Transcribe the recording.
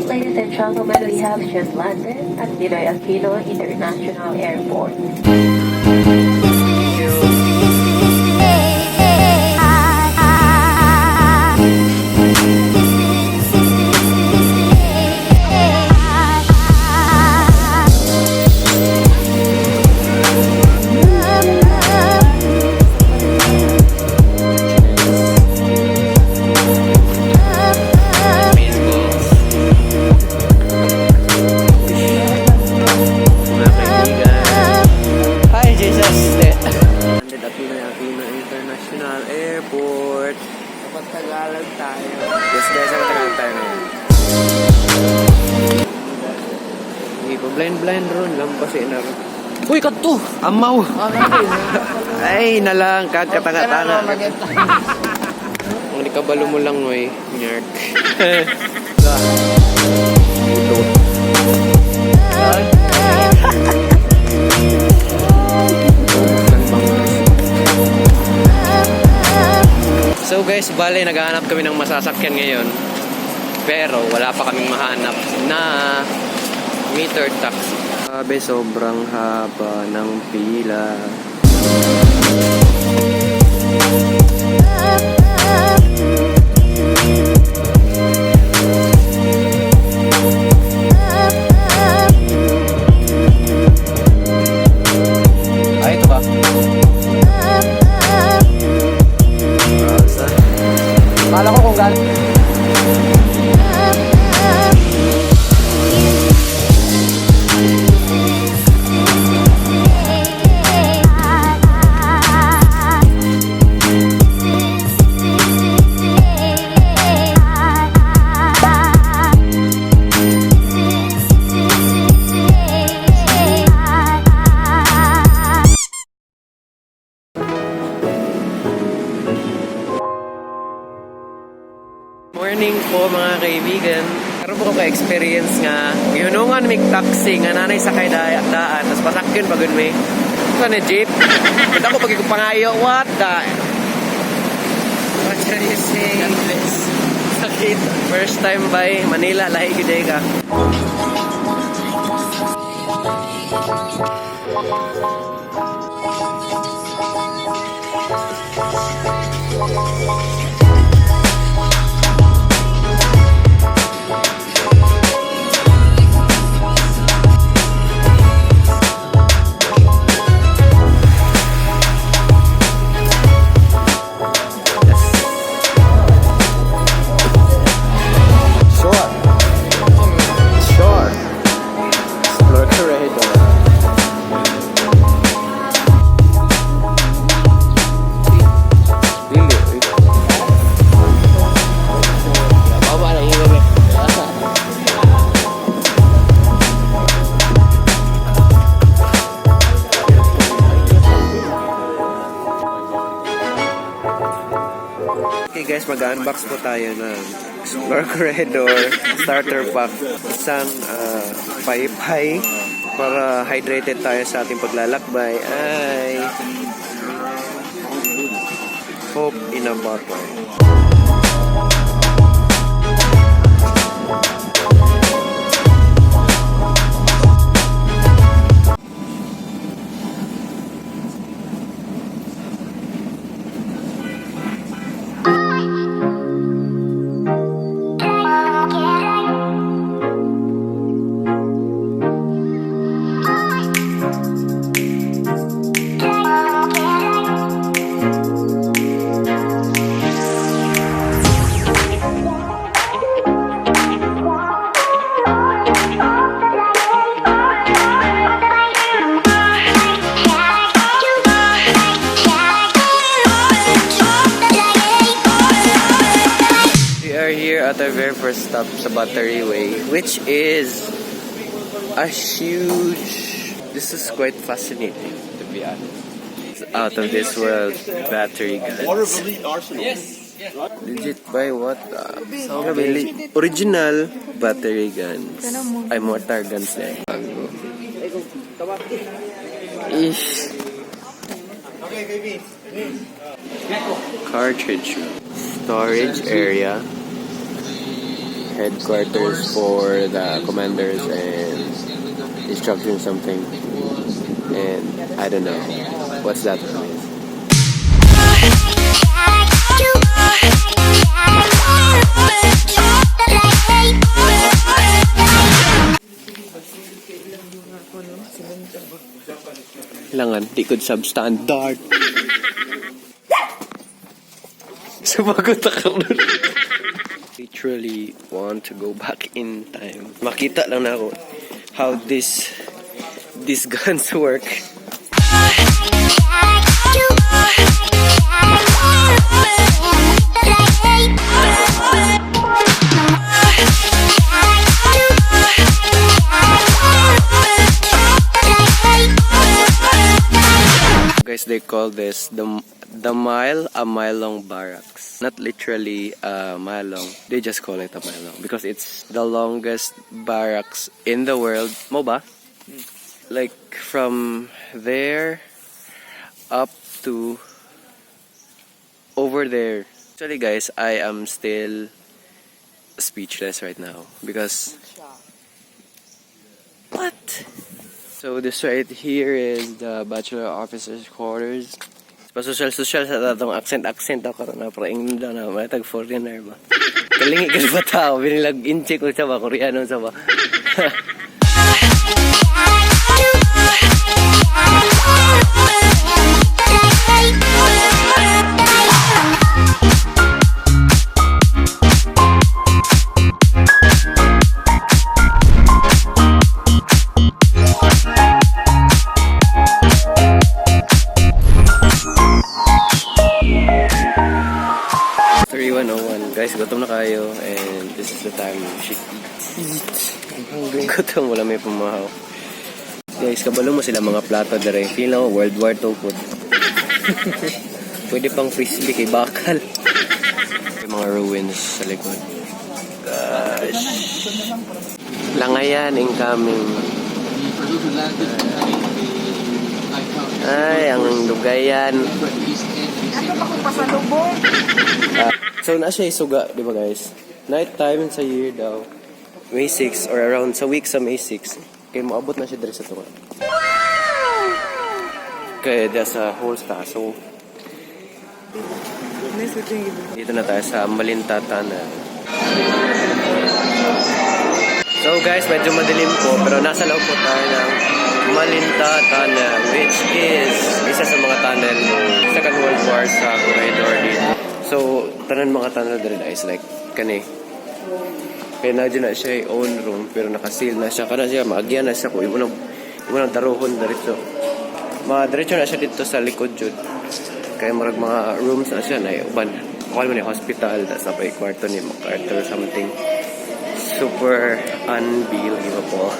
Ladies and gentlemen, we have just landed at Ninoy Aquino International Airport. Airport. Kapag-Tagalog tayo. Yes guys, ang tagal tayo ngayon. Hindi pa blind ron lang kasi na ron. Uy, kato! Amaw! Ay, nalang, kagkatanga-tanga. Ang likabalo mo lang, wey. Nyark. So guys, bale naghahanap kami ng masasakyan ngayon. Pero wala pa kaming mahanap na meter taxi. Sabi, sobrang haba ng pila. Ay, ito ba? Kala ko kung galing. Morning po mga kaibigan. Karoon po ko ka-experience nga yunungan may taxi nga nanay sa kay daan tapos pasakyan pagod may ito na jeep punta ko pag pangayo what should you say sakit first time by Manila lahi gud ka. Okay guys, mag-unbox po tayo ng Explore Corregidor Starter Pack. Isang paypay para hydrated tayo sa ating paglalakbay ay Hope in a Bottle. At our very first stop sa Battery Way, which is a huge, this is quite fascinating to be honest. It's out of this world battery guns. Yes. Legit by what? Original battery guns. Ay, mortar guns na. Ish. Cartridge room. Storage area. headquarters for the commanders and instruction something. And I don't know what's that place. Kailangan, di ko substandard. Sumagot ako nun. Literally want to go back in time. Makita lang na ako how these guns work. Guys, they call this the a mile long barracks. Not literally a mile long. They just call it a mile long because it's the longest barracks in the world. Mo ba? Like from there up to over there. Actually guys, I am still speechless right now because what? So this right here is the bachelor officer's quarters. Pa-social sa tatong accent ako na praing na may tag foreigner ba. Kalingi ka ba tao binilag incheck ko sa ba Koreano sa ba. Guys, gutom na kayo and this is the time we should eat. Gutom, wala may pumahaw. Guys, kabalo mo sila mga plato dere. Feel ako World War II food. Pwede pang frisbee kay bakal. Yung mga ruins sa likod. Gosh. Langayan incoming. Ay, ang lugayan. Ano ba kung pasalubong? So, nasa suga, di ba guys? Night time sa year daw. May 6 or around sa week sa May 6. Kaya maabot na siya dito sa tunga. Kaya there's a whole staso. Dito na tayo sa Malintatan. So guys, medyo madilim po. Pero nasa loob po tayo ng Malintatan, which is isa sa mga tunnel ng Second World War sa corregidor dito. So, tanan mga tunnel din is like, kani. Kaya na dyan na siya own room, pero nakasil na siya. Kana siya, maagyan na siya ko. Imunang daruhon diretso. Diretso na siya dito sa likod dyan. Kaya marag mga rooms na siya na uban. Kung mo na hospital, that's na pa kwarto ni MacArthur something. Super unbelievable.